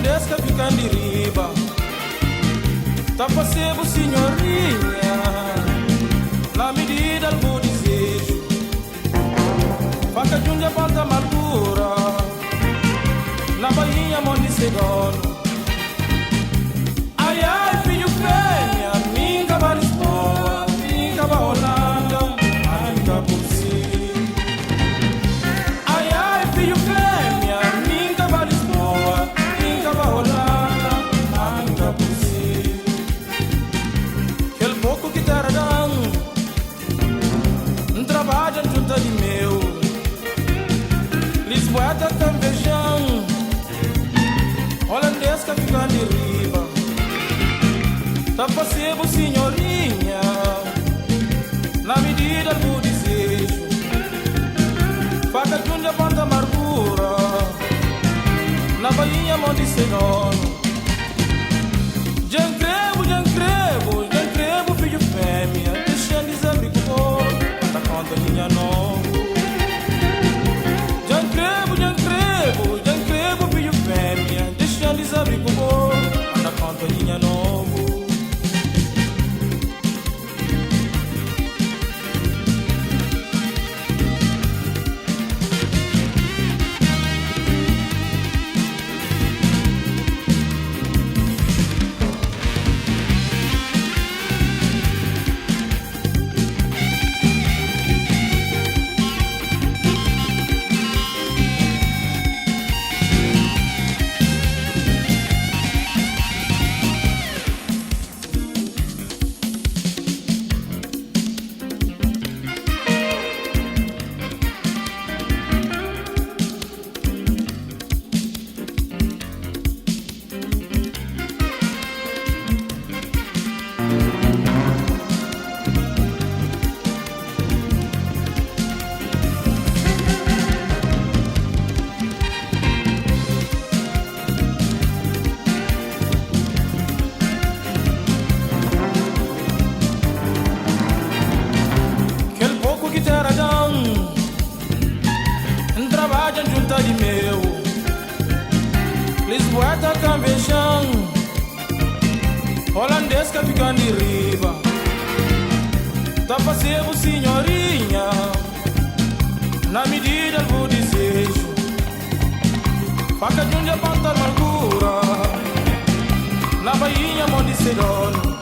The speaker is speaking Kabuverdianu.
Holandês ka fikan di riba. Ta fasebu sinhorinha na midida bu diseju. Faca junja ponta amargura na bainha mão de sedono. Ai ai, filho fêmea, minha ba Lisboa, minha ba Holanda, minha por si. Ai ai, filho fêmea, minha ba Lisboa, minha ba Holanda, minha por si. Aquele pouco que terra dão, um trabalho junto de meu. Lisboa tá cambejão, holandês que fica de riba. Tá fazendo senhorinha, na medida do desejo. Faca junja ponta amargura, na bainha mão de sedono. Jancrevo, jancrevo, jancrevo, filho fêmea, deixando desabrigo bom, tá conta minha novo. Jancrevo, jancrevo, jancrevo, filho fêmea, deixando desabrigo bom, tá conta minha novo. Aquele pouco que terra dão, um trabalho junto de meu. Lisboa tá cambejão, holandês que fica de riba. Tá fazendo senhorinha, na medida do desejo. Faca junja ponta amargura, na bainha mão de sedono.